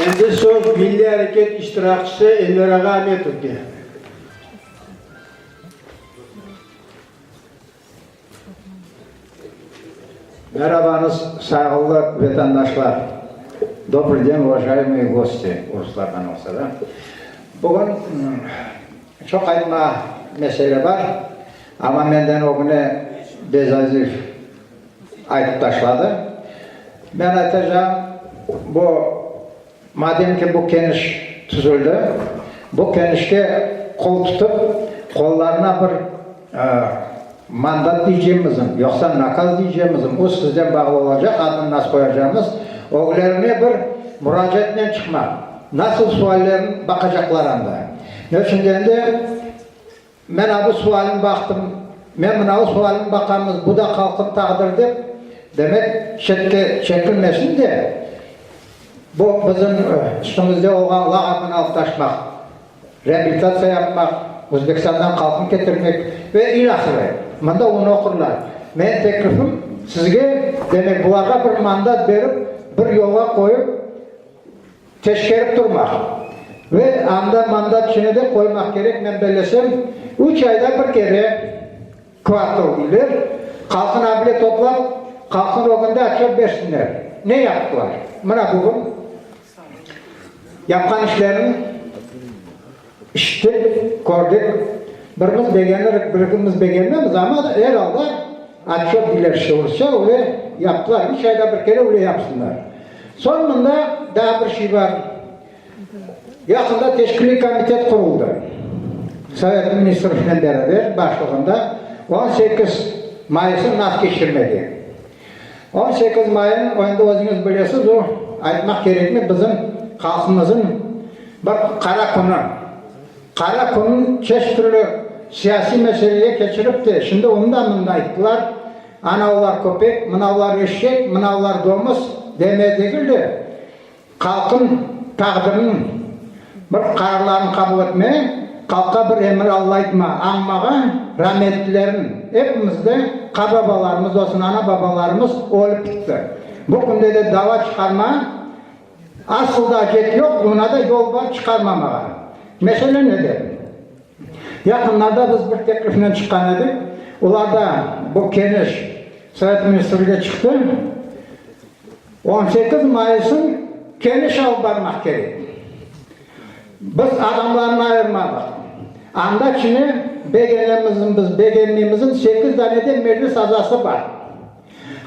Endi söz milliy areket iştirakçisi Enver ağa Ametovge. Merabañız, sayğılı vetandaşlar! Dobrıy den, uvajayemıye gosti, ruslardan olsa da. Bugün çoq aytma mesele bar, amma menden ögüne Bezaziyev aytıp taşladı. Men aytacağım, bu, madem ki bu keniş tüzüldi, bu kenişke qol tutıp, qollarına bir mandat deycegimizmi, yoqsa nakaz deycegimizmi, o sizden bağlı olacaq, adını nasıl qoyacağımız, öglerine bir muracaatnen çıqmaq, nasıl suallerni baqacaqlar anda. Ne içün degende, Men a bu sualni baqtım, men mınavı sualni baqamız, bu da halqın taqdiri dep, demek, çetke çekilmesin de, bu bizim üstümizde olğan lağapnı alıp taşmaq, reabilitatsiya yapmaq, Özbekistandan halqnı ketirmek ve ilâhre. Mında onı oqurlar. Menim teklifim sizge, demek, bularğa bir mandat berip, bir yolğa qoyıp, Teşkerip turmaq ve anda mandat içine de qoymaq kerek, men bellesem, üç ayda bir kere, kvartal deyler, halqın able toplap, halqın ögünde otçöt bersinler, ne yaptılar? Mına bugün yapqan işlerini işittik, kördik, birimiz begenirik, birimiz begenmemiz, amma er alda otçöt deyler işte rusça, öyle yaptılar, üç ayda bir kere öyle yapsınlar. Soñ mında daa bir şey bar. Yaqında teşkiliy komitet quruldı. Sovet ministrliknen beraber başlığında 18 mayısnı nasıl keçirmege. 18 mayın, endi özüñiz bilesiz, o, aytmaq kerekmi, bizim halqımızın bir qara künü. Qara künün çeşit türlü siyasiy meselege keçirip de, şimdi onı da mında ayttılar, Anavlar köpek, mınavlar eşek, mınavlar domuz deme degil de, halqın taqdiriniñ bir qararlarını qabul etme, halqqa bir emir allaytma, añmağa rametlilerin epimiz de qarbabalarımız olsun, ana-babalarımız ölip bitti. Bu künde de dava çıqarma asıl da acet yoq, buna da yol bar çıqarmamağa. Mesele nede? Yaqınlarda biz bir teklifnen çıqqan edik, olar da bu keñeş Sovet Ministrlige çıqtı, 18 mayısın keñeş alıp barmaq kerek. Biz adamlarnı ayırmadıq. Anda çine begenemizmi biz, begenmeymizmi sekiz dane de meclis azası bar.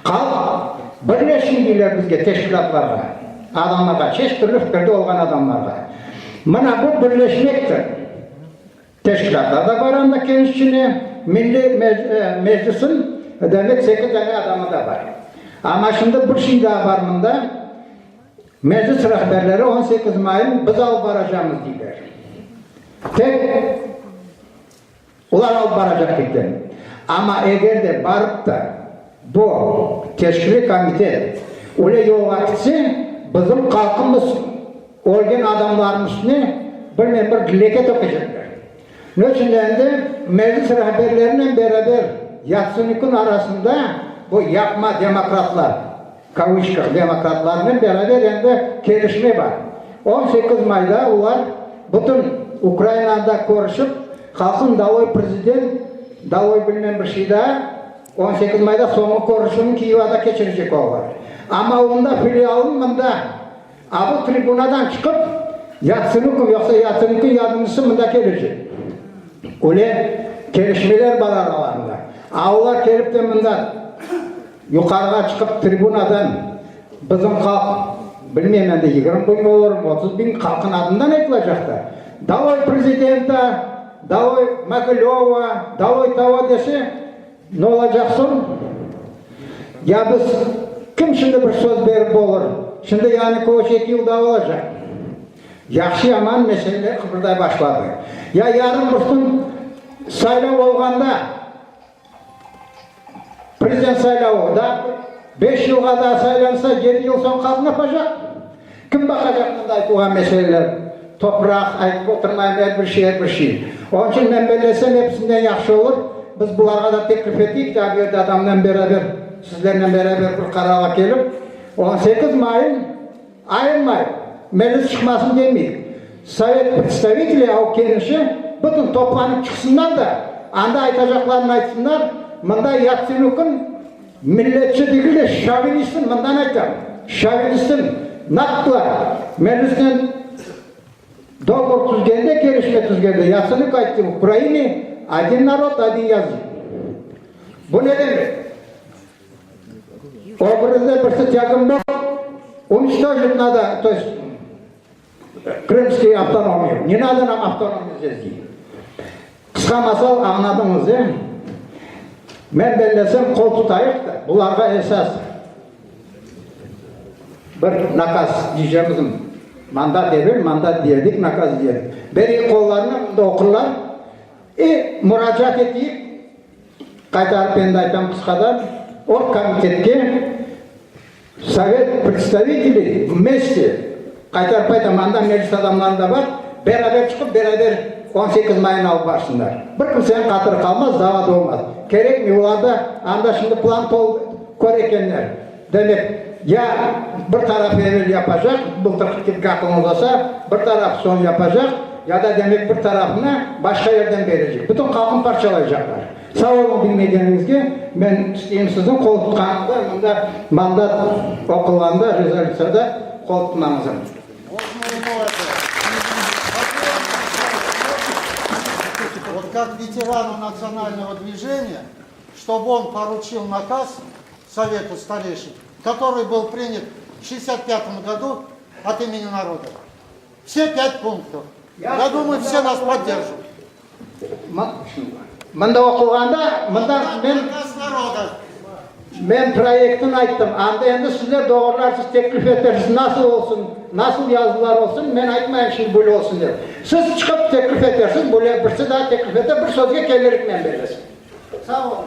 Halq birleşsin deyler bizge, teşkilâtlarğa, adamlarğa, çeşit türlü fikirde olğan adamlarğa. Mına bu birleşmektir. Teşkilâtlar da bar anda keniş içine, Milliy Meclisin, demek, sekiz dane adamı da bar. Amma şimdi bir şey daa bar mında, Meclis rehberleri 18 mayın biz alıp baracamız deyler. Tek. Olar alıp baracaq eken. Amma eger de barıp da bu teşkiliy komitet öyle yolğa kitse, bizim halqımız ölgen adamlarnıñ üstüne bilmem bir leke tökecekler. Ne içün endi Meclis rehberlerinen beraber Yatsenükniñ arasında bu yapma demokratlar, kavıçkah, demokratlarnen beraber endi kelişme bar. 18 mayda olar bütün Ukrainada körüşip, Qalsın daloy prezident, daloy bilmem bir şey daa, 18 mayda soñğı körüşüvni Kiyevada keçirecek olalar. Amma onda filialın mında, a bu tribunadan çıqıp, Yatsenükov yoqsa Yatsenükniñ yardımcısı mında kelecek. Öyle kelişmeler bar aralarında. A olar kelip de mında yuqarığa çıqıp tribunadan Bizim halq, bilmeyim endi 20 biñ olurmı, 30 biñ, halqın adından aytılacaq da, Daloy prezidenta, daloy Mogilöva, daloy togo dese, ne olacaq soñ? Ya biz, kim şimdi bir söz berip olur? Şimdi Yanukoviç eki yıl daa olacaq. Yahşı-yaman meseleler qıbırday başladı. Ya yarın bir kün saylav olğanda, Prezident saylavı da beş yılğa daa saylansa, yedi yıl soñ halq napacaq? Kim baqacaq mında aytılğan meseleler, topraq, aytıp oturmayım, er bir şey, er bir şey. Onıñ içün men bellesem, episinden yahşı olur, biz bularğa da teklif eteyik, daa bu yerde adamnen beraber, sizlernen beraber bir qararğa kelip, 18 mayın ayırmayıp. Meclis çıqmasın demeyik. Sovet predstaviteley av kenişi bütün toplanıp çıqsınlar da, anda aytacaqlarını aytsınlar, mında Yatsenük'ın milletçi degil de şovinistin, mından aytam, şovinistin naptılar, Meclisnen dogovor tüzgende, kelişme tüzgende Yatsenük ayttı, Ukraine odin narod, odin yazık. Bu ne demek? O birinde birisi Tyagnibok уничтожить надо, то есть Krımskiy avtonomiya, ne nado nam avtonomiya zdесь dey. Qısqa masal añladıñız, e? Men bellesem, qol tutayıq da, bularğa esas bir nakaz diycemizim, mandat evel mandat diyerdik, nakaz diyerdik. Bereyik qollarına, mında oqurlar, i muracaat eteyik, Qaytarıp endi aytam qısqadan, orgkomitetke Sovet predstaviteley vmeste, qaytarıp aytam, anda meclis adamları da bar, beraber çıqıp, beraber 18 mayını alıp barsınlar. Bir kimseniñ qatırı qalmaz, dava da olmaz. Kerekmey, olar da anda şimdi plan tol kör ekenler. Demek, ya bir taraf evel yapacaq, bıltırki kibi aqılıñız olsa, bir taraf soñ yapacaq, ya da, demek, bir tarafını başqa yerden berecek. Bütün halqnı parçalaycaqlar. Sağ oluñ diñlegeniñizge. Men isteyim siziñ qol tutqanıñızda, mında mandat oqulğanda, rezolütsiyada qol tutmañıznı. Вот как ветерану национального движения, чтобы он поручил наказ Совету старейшин, который был принят в 65 году от имени народа. Все пять пунктов. Я думаю, все нас поддержат. Mında oqulğanda, mında men Наказ народа. Men proyektini ayttım. Anda endi sizler doğurlarsız, teklif etersiz, nasıl olsun, nasıl yazılar olsun, men aytmayım şimdi böyle olsun dep. Siz çıqıp teklif etersiz, böyle birisi daa teklif eter, bir sözge kelirik men bellesem. Sağ oluñ.